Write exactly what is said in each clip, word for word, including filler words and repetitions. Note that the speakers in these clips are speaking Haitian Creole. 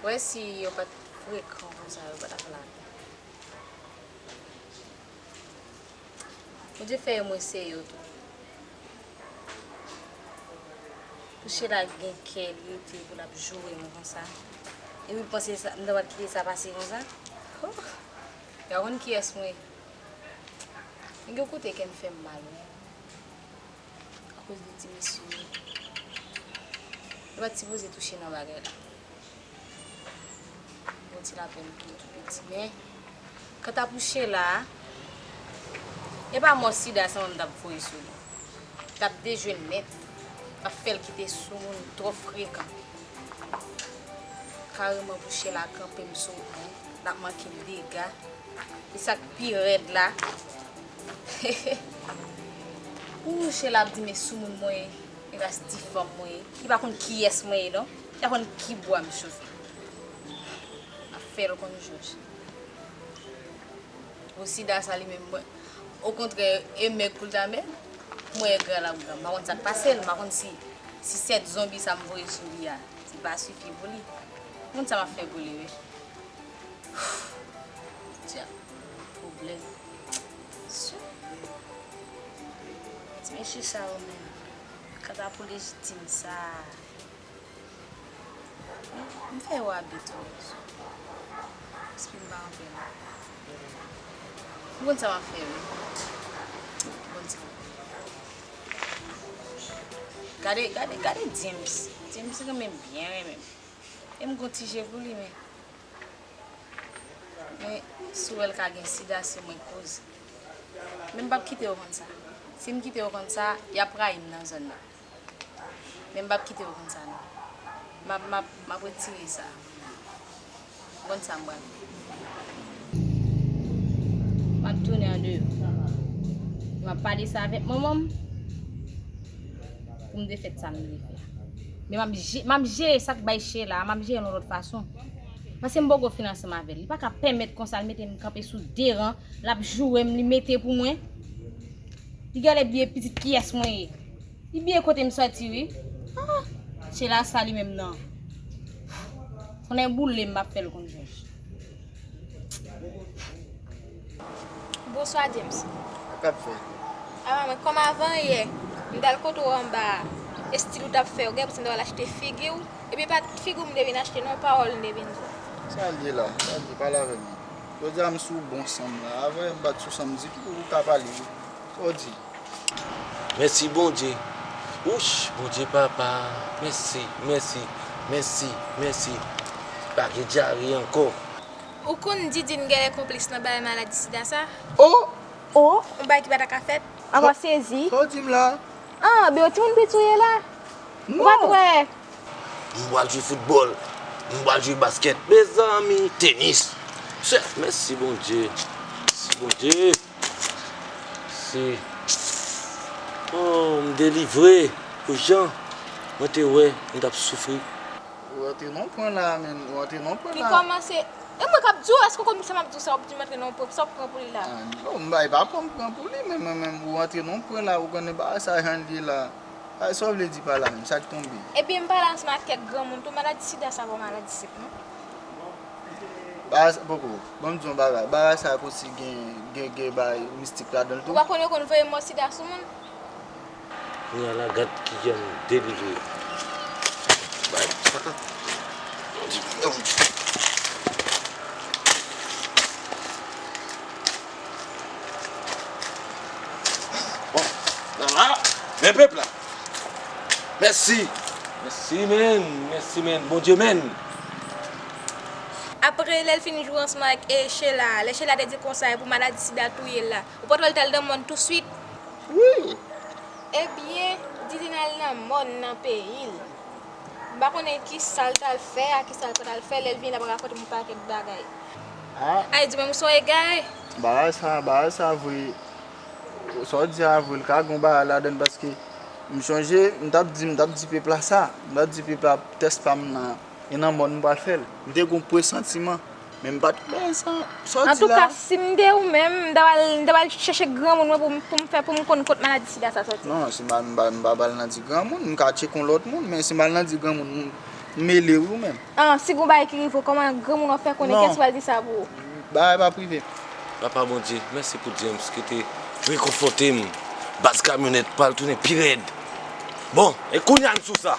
Wè si yo pa t frekan konsa, yo pa t ap lapè. Bondye fè yo mwen sere yo tou. Pou Sheila gen kè li rete pou l ap joure m konsa. Epi m panse sa, m ta pral kite sa pase konsa. Oh! Yo konn kiyès mwen ye. Gen kote kè m fè m mal wi. Akoz de ti mesye yo. Yo pa t sipoze touche nan bagay la. Bon ti lapè m tou, tou piti. Men, kanta pou Sheila a, e pa mò sida sa mwen m t ap voye sou li. T ap dejwe nèt. T ap fè l kite sou moun twò frekan. Kareman pou Sheila kanpe m sou wout mwen, l ap manke m dega. E sa k pi rèd la, pou Sheila ap di m e soumoun mwen ye, e ras ti fanm mwen ye. Li pa konn kiyès mwen ye non. Li pa konn ki bwa m chofe. M ap fè l konn jòj. Bon sida sa li menm mwen. Okontrè, e mèg pou l ta mèg, mwen e gran l ap gran. M pa konn sa k pase l, m pa konn si, si sèt zonbi sa m voye sou li a, si l pa sifi pou li. M konn sa m ap fè pou li wi. Dyab, pwoblèm. Sou. Ti mesye sa yo menm. Kanta pou lejitim sa. M fè yo abitye. Espri m pa anpil. M konn sa m ap fè wi. M konn sa. Gade, gade, gade James. James renmen m byen renmen m. E m gon ti je pou li men. Men, si w wè l ka gen sida, se mwen k koz. Men m p ap kite yo konn sa. Si m kite yo konn sa, y ap rayi m nan zòn nan. Men m p ap kite yo konn sa, non. M ap, m ap, m ap retire sa. M konn sa m pral fè. M ap tounen andeyò. M ap pale sa avèk manman m. Pou m defèt sa m vle fè a. Men m ap je-, m ap jere sa k bay Sheila a, m ap jere l yon lòt fason. Paske m poko fin ansanm avè l. Li pa ka pèmèt konsa l mete m kanpe sou de ran, l ap joure m, li mete pou mwen. Li genlè bliye pitit kiyès mwen ye. Li bliye kote m sòti wi. Ah, Sheila sa li menm nan. Konnen boule m, m ap fè l konn jòj. Bonswa, James. Sa k ap fèt? Apa mwen, kòm avan yè, m t al kote w anba a, estil ou t ap fè, ou gen pou se m t al achte figi w, epi e pa figi w m te vin achte non, pawòl m te vin di w. Sa l ye la? Sa l ye? Pale avè m. Jodi a m sou bon san m la. Avan m pa t sou san m ditou, ou ka pale wi. Sa w di? Mèsi Bondye. Wouch, Bondye papa. Mèsi, mèsi, mèsi, mèsi. Pa gen dyare ankò. Ou konn Didine genlè konplis nan bagay maladi sida sa? Oh! Oh! Yon bagay ki pa ta ka fèt. Apa sezi. Sa w di m la? Ah, ben yon timoun piti w ye la? Ou pa t wè? M pral jwe foutbòl. M pral jwe baskèt. Mezanmi, tenis. Chèf, mèsi Bondye. Mèsi Bondye. Mèsi. Oh, m delivre. Pou jan mwen te wè m t ap soufri. Ou antre nan pwen la, men. Ou antre nan pwen la. Li kòmanse. E mwen k ap di w, èske w konn sa m ap di w sa, w ap di m antre nan yon pwen, sa w ap pran pou li la? Ah, non, m pa, e pa pran m pran pou li, men mwen menm, ou antre nan yon pwen la, ou konnen bagay sa jan l ye la. Bagay sa w vle di pa la menm, sa k tonbe? Ebyen, m pale ansanm ak kèk granmoun tou, maladi sida sa pa yon maladi senp, non. Bagay sa, poko, ban m di w yon bagay, bagay sa poko gen, gen, gen bagay mistik ladan l tou. Ou pa konn yo konn voye mò sida sou moun? Kounye a la, gad kijan m delivre. Bay, sa ka. Bon, la la, men pèp la. Mèsi. Mèsi, men. Mèsi, men. Bondye, men. Apre, lè l fin jwe ansanm ak, e, Sheila, lè Sheila te di konsa, e pou maladi sida touye l la, ou pa t wè l t al nan mòn touswit? Wi. Ebyen, Didine al nan mòn nan peyi l. M pa konnen ki sa l t al fè a, ki sa l pa t al fè, lè l vini l ap rakonte m yon pakèt bagay. Ah. Ay, di mwen m se yon egare. Bagay sa, bagay sa vre. Sa w di a vre, l ka gen yon bagay ladan l, paske m chonje, m t ap di, m t ap di pèp la sa, m t ap di pèp la tès pa m nan, e nan mòn m pral fè l. M te gen yon presantiman. Men m pa t kwè sa, sa w di la. Antouka, si m te ou menm, m ta pral, m ta pral chèche granmoun mwen pou m, pou m fè, pou m konn kot maladi sida sa soti. Non, si m pa, m pa, m pa pral nan di granmoun, m ka tcheke yon lòt moun, men si m al nan di granmoun, m, M mele wi ou menm. Ah, si gon bagay ki rive w, kòman granmoun w ap fè konnen? Non. Kiyès ki pral di sa pou ou? Bagay pa prive. Papa Bondye, mèsi pou James ki te rekonfòte m. Baz kamyonèt pral tounen pi rèd. Bon, e kounye a n sou sa.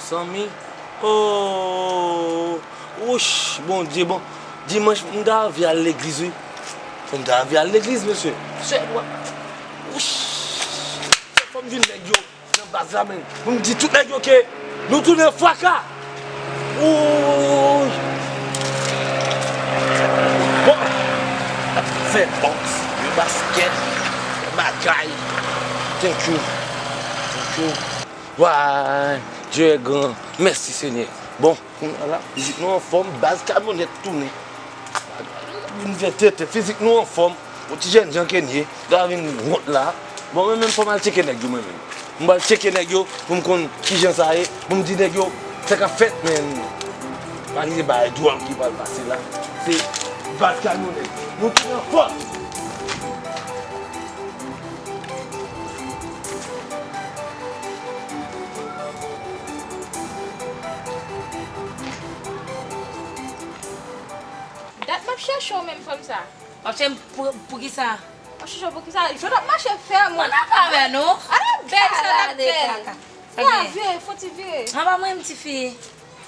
Zanmi, oh, wouch, Bondye, bon, dimanch, m ta anvi al legliz, wi. Bon, m ta anvi al legliz, mesye. Mesye, wouch, fò m jwenn nèg yo nan baz la, menm. Pou m di tout nèg yo ke nou tounen fraka. Wouy. Bon. Fè bòks, jwe baskèt, fè bagay. Thank you. Thank you. Why? Dieu est grand. Mèsi, Senyè. Bon, kounye a la, fizik nou anfòm, baz kamyonèt tounen. Vin fè tenten, fizik nou anfòm. Yon ti jènjan ke n ye, n a vin wont la. Bon, mwen menm, fò m al tcheke nèg yo, mwen menm. M pral tcheke nèg yo pou m konn kijan sa ye, pou m di nèg yo, sa k ap fèt, men. Pa gen bagay dwòl ki pral pase la. Se baz kamyonèt. Nou tounen anfòm. Dat m ap chèche w menm fanm sa. W ap chèche m pou, poukisa? M ap chèche w poukisa? Jan w t ap mache fè moun. Ann al avè nou. Ala bèl sa t ap bèl. Ou a vire, fon ti vire. Anba mwen m tifi.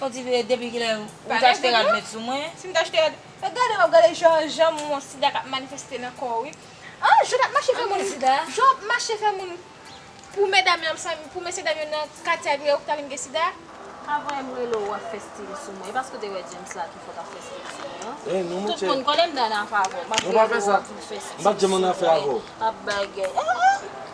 Fon ti vire depi kilè ou t achte rad met sou mwen? Si m t achte rad. Gade w ap gade jan, jan m yon sida k ap manifeste nan kò w wi. Ah, jan w t ap mache fè moun. Jan w ap mache fè moun. Pou medam yo, pou mesye dam yo nan katye a vire ou ki ta vin gen sida? Avan m rele w, w ap fè stil sou mwen. E paske w te wè James la ki fè w t ap fè stil sou mwen an? Tout moun konnen m nan afè avè w. M ap rele w, w ap vin fè stil sou mwen. M pa t janm nan afè avè w. Ap bagay.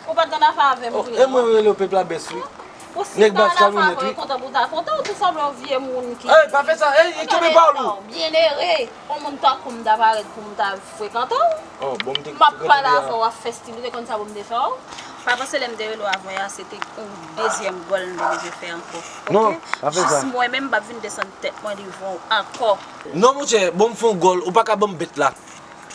Ou pa t nan afè avè m vre non. E mwen rele w pèp la bès wi. Nèg baz kamyonèt wi. Kontan pou ta kontan, ou tou sanble yon vye moun ki. Ey, pa fè sa, ey, kenbe pawòl ou. Byenere, yon moun tankou m ta parèt pou m ta frekante w. M ap pale avè w, w ap fè stil, ou te konn sa pou m te fè w? Pa panse lè m te rele w avè a, se te yon dezyèm gòl m te bezwen fè ankò. Non, pa fè sa. Jis mwen menm, m p ap vin desann tèt mwen devan w ankò. Non, monchè, bon, m fè yon gòl, ou pa ka ban m bèt la.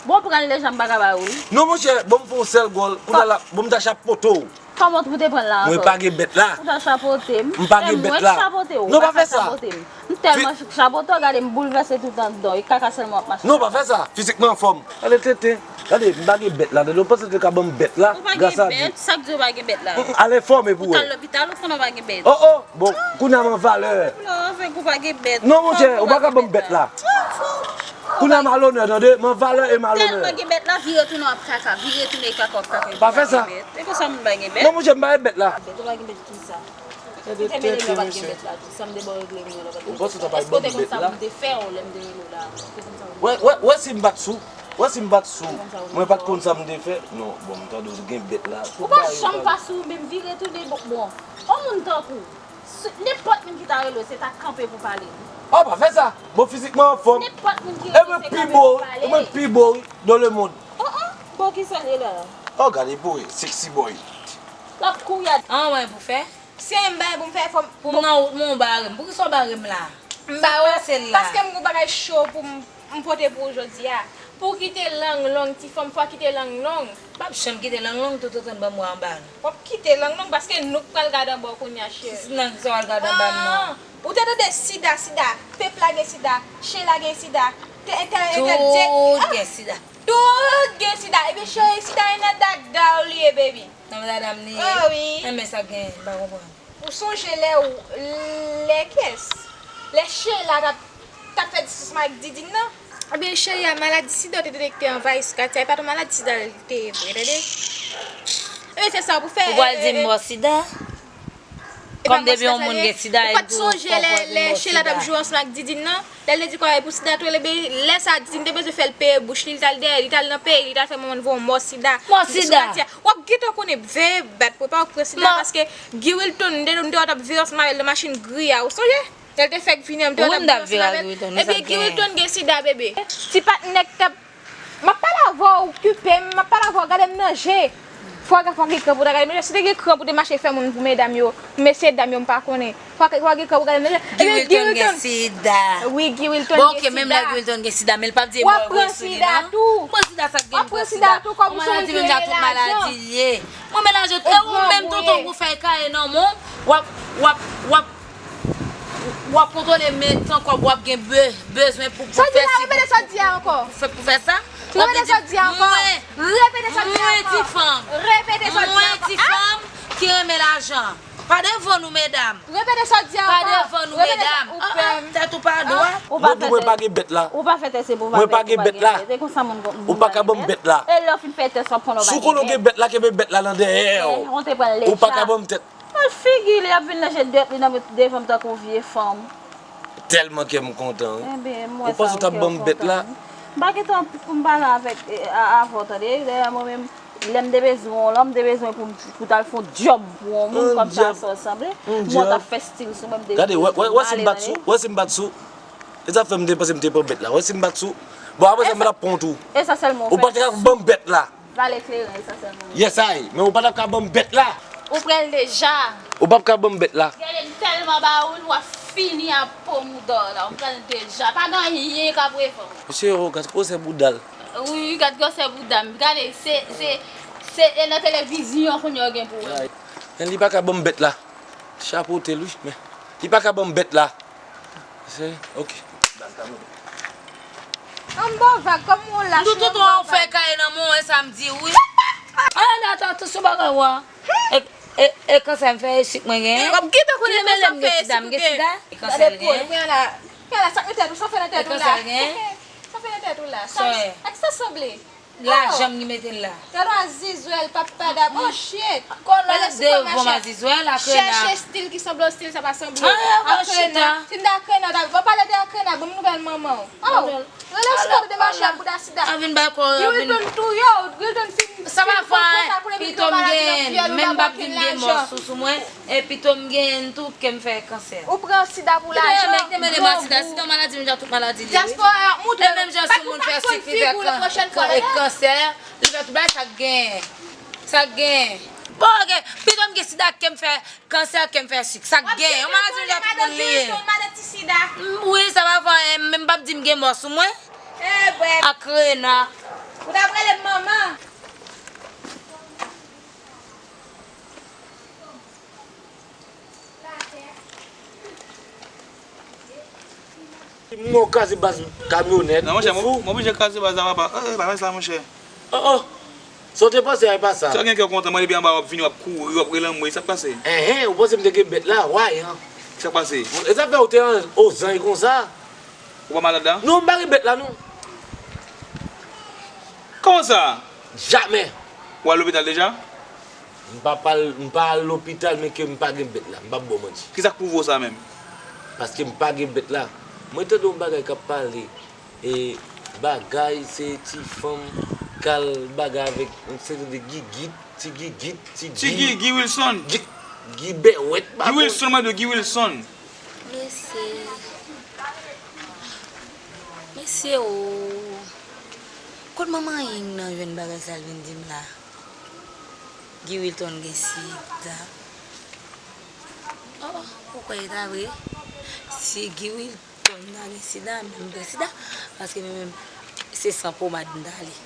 Bon, pran l deja, m pa ka ba ou l. Non, monchè, bon, m fè yon sèl gòl, kounye a la, bon, m ta chapote w. Kòman pou te pran l la ankò? Mwen pa gen bèt la. Ou ta chapote m. M pa gen bèt la. E mwen k chapote w. Non, pa fè sa. M tèlman chapote w, gade m boulvèse tout anndan w, e kaka sèlman w ap mache. Non, pa fè sa. Fizikman anfòm. Gade tenten. Gade, m pa gen bèt la. Tande, w panse w te ka ban m bèt la gras a Dye. Ou pa gen bèt? Sa k di w pa gen bèt la? Mm, mm, al enfòme pou wè. Ou t al lopital, ou konnen w pa gen bèt. Oh, oh, bon, kounye a m an valè. Avèk ou pa gen bèt. Non, monchè, ou pa ka ban m bèt la. Kounye a m a lonè, tande, m an valè e m a lonè. Ou tèlman gen bèt la, vire tounen w ap kaka, vire tounen e kaka w ap kaka. Pa fè sa. E konsa moun pa gen bèt? Non, monchè, m pa gen bèt la. Bèt, ou pa gen bèt kisa? Ou te mele m yo pa t gen bèt la tou. Sa m te ba w regle m yo la pa t gen bèt la. Èske w te konn sa pou m te fè w lè m te rele w la? Ou te konn sa pou m te fè w? Wè, wè, wè si m pa t sou. Wè si m pa t sou. Mwen pa t konn sa m te fè. Non, bon, m tande w gen bèt la. Ou pa janm pa sou, men vire tounen bon. Yon moun tankou w, nenpòt moun ki ta rele w, se ta kanpe pou pale. Oh, pa fè sa. Bon, fizikman anfòm. Nenpòt moun ki rele w, se kanpe pou pale. E mwen pi bo, wi, dans le monde. Oh, oh, bo kisa l ye la? Oh, gade pou wi, sexy boy. L ap kouri a. An, mwen pou fè. Si anyen m bay pou m fè, fò m. Pou m nan wout mwen, ou bare m. Poukisa w bare m la? M ba ou, paske m gon bagay cho pou m, m pote pou ou jodi a. Pou w kite lang long, ti fanm, fò w kite lang long. M p ap janm kite lang long toutotan n ban m bra anba nou. W ap kite lang long paske nou k pral gade anba w kounye a, cheri. Si, si lang sa w al gade anba m nan. Ah, ou te tande sida, sida, pèp la gen sida, Sheila gen sida, te, entèl, entèl, Dye. Tout gen sida. Tout gen sida. Ebyen, cheri, sida e nan dada w li ye, baby. Nan dada m li ye. Oh, wi. Enben sa k genyen, m pa konprann. Ou sonje lè ou, lè kiyès? Lè Sheila t ap, t ap fè dis ansanm ak Didine nan? Ebyen, cheri a, maladi sida te detekte anvayi sou katye a, e pa t yon maladi sida l te ye vre, tande? Ebyen, se sa w pou fè. Ou pral di m mò sida? Kòm depi yon moun gen sida, ou pa t sonje lè, lè Sheila t ap joure ansanm ak Didine nan? Lè l te di kòman e pou sida tou, ebyen, lè sa a, Didine te bezwen fè l peye bouch li, li t al dèyè, li t al nan peyi, li t al fè manman l voye yon mò sida. Mò sida! W ap gentan konnen, veye bat, prepare w pou pran sida, paske Guy Wilton, m te, m te wè w t ap veye ansanm avè l nan machin gri a, ou sonje? Lè l te fèk vini an, m te wè w t ap veye ansanm avè l. Ebyen, Guy Wilton gen sida, bebe. Ti patnè k t ap M ap pale avè w, okipe m, m ap pale avè w, gade m nan je. Fwa gen, fwa gen kran pou w ta gade m nan je. Si te gen kran pou te mache fè moun pou medam yo, pou mesye dam yo, m pa konnen. Fwa, fwa gen kran pou w gade m nan je. Ebyen, Guy Wilton gen sida. Wi, Guy Wilton gen sida. Bon, oke, menm lè Guy Wilton gen sida, men l p ap di e bò e voye sou li, non. W ap pran sida tou. Pran sida, sa k gen pou pran sida. Yon maladi menm jan tout maladi l ye. Mwen melaje, e ou menm, tonton, pou fè kare nan men w, w ap, w ap, w ap. W ap kontwole men tan kòb w ap gen be- bezwen pou pou fè si pou fè pou fè sa. Repete sa w di a ankò. Repete sa w di a ankò. Mwen ti fanm. Repete sa w di a ankò. Mwen ti fanm ki renmen lajan. Pa devan nou medam. Repete sa w di a ankò. Pa devan nou medam. Tèt ou pa dwat. Mwen tou mwen pa gen bèt la. Ou pa fè tèt se pou mwen pa gen bèt la. Ou pa ka ban m bèt la. E lè w fin fè tèt sa w pran lò. Si w konnen w gen bèt la kenbe bèt la nan dèyè w. Ou pa ka ban m tèt. Al figi li ap vin ranje dwèt li nan devan m tankou vye fanm. Tèlman kè m kontan wi. Ou panse w t ap ban m bèt la? M pa gen tan pou m pale avèk avè w tande. Dayè mwen menm lè m te bezwen w lan m te bezwen pou m pou t al fè yon djòb pou yon moun kòm sa sa sanble. Mwen t ap fè stil sou mwen m te. Gade wè wè si m bat sou wè si m bat sou. E sa fè m te panse m te pran bèt la wè si m bat sou. Bon apre sa m t ap pran w tou. Ou pa t ka ban m bèt la. Vale kleren esansyèlman. Yes I, men ou pa t ap ka ban m bèt la. Ou pran l deja. Ou p ap ka ban m bèt la. Gade m tèlman ba ou l, w ap fini ak po mouda w la. Ou pran l deja. Pa gen anyen k ap revan w. Mesye o, gad gwosè bouda l. Wi, gad gwosè bouda m. Gade, se, se, se e nan televizyon kounye a w gen pou wè. Men li pa ka ban m bèt la. Chapote l wi, men li pa ka ban m bèt la. Se, ok. An m ba w vag, kòm ou lach. M di w tonton an ou fè kay nan men w, e sa m di wi. Ay, Nata, atansyon bagay ou a. E, e, e kansè m fè, e sik mwen genyen. Ki mele m gen sida, m gen sida? E kansè l genyen. Kounya la, kounya la, sa k nan tèt ou, sa fè nan tèt ou la? E kansè l genyen? Sa fè nan tèt ou la? Sa, ak sa sanble? Lajan m ki mete l la. Tèt ou a zizwèl, pap padap. Oh shit. Konnen devan m a zizwèl, akrena. Chèche stil ki sanble w, stil sa pa sanble w. Akrena. Stil de akrena, ta, w pale de akrena, ban m nouvèl manman w. Oh. Rele stil de mache a bouda sida. A vin bay kò yo vin. Wilton touye w, Wilton fin. Sa pa fè anyen. Pito m gen, menm pap di m gen mò sou sou mwen. E pito m genyen tou ke m fè kansè. Ou pran sida pou lajan. Te mele m a sida, sida yon maladi, menm jan tout maladi li ye. Dyaspora ap moutre nou. E menm jan si yon moun fè sik, li fè kan- kansè, li fè tout bagay, sa k genyen? Sa k genyen? Bon, ok, pito m gen sida ke m fè kansè ke m fè sik. Sa k genyen? Yon maladi, menm jan tout moun li ye. Wi, sa pa fè anyen, menm pap di m gen mò sou mwen. Akrena. Ou t ap rele m manman. Mwen kraze baz kamyonèt. Non, monchè, mwen oblije kraze baz la, papa. Eh, pa fè sa, monchè. Oh, oh. Sa w te panse a, e pa sa. Sa gen kè kontan, mwen depi anba w ap vini, w ap kouri, w ap rele anmwe, sa k pase? Enhen, ou panse m te gen bèt la, way, an. Sa k pase? E sa fè ou te an ozanj konsa? Ou pa malad la? Non, m pa gen bèt la, non. Kòman sa? Jamè. Ou al lopital deja? M pa pral, m pa al lopital, men ke m pa gen bèt la. M p ap ba w manti. Kisa k pwouve w sa menm? Paske m pa gen bèt la. Mwen tande yon bagay k ap pale. E bagay, se ti fanm k al bagay avèk yon seri de gigit, ti gigit, ti gi. Ti gi, Guy Wilson. Gi, Guy Bèwèt, pa bon. Guy Wilson, mwen di w, Guy Wilson. Mesye. Mesye o. Kot manman Ying nan jwenn bagay sa l vin di m la? Guy Wilton gen sida. Oh, oh, ou kwè e ta vre? Si Guy Wilton ta gen sida, mwen m gen sida. Paske mwen menm, se san pomad m ta ale.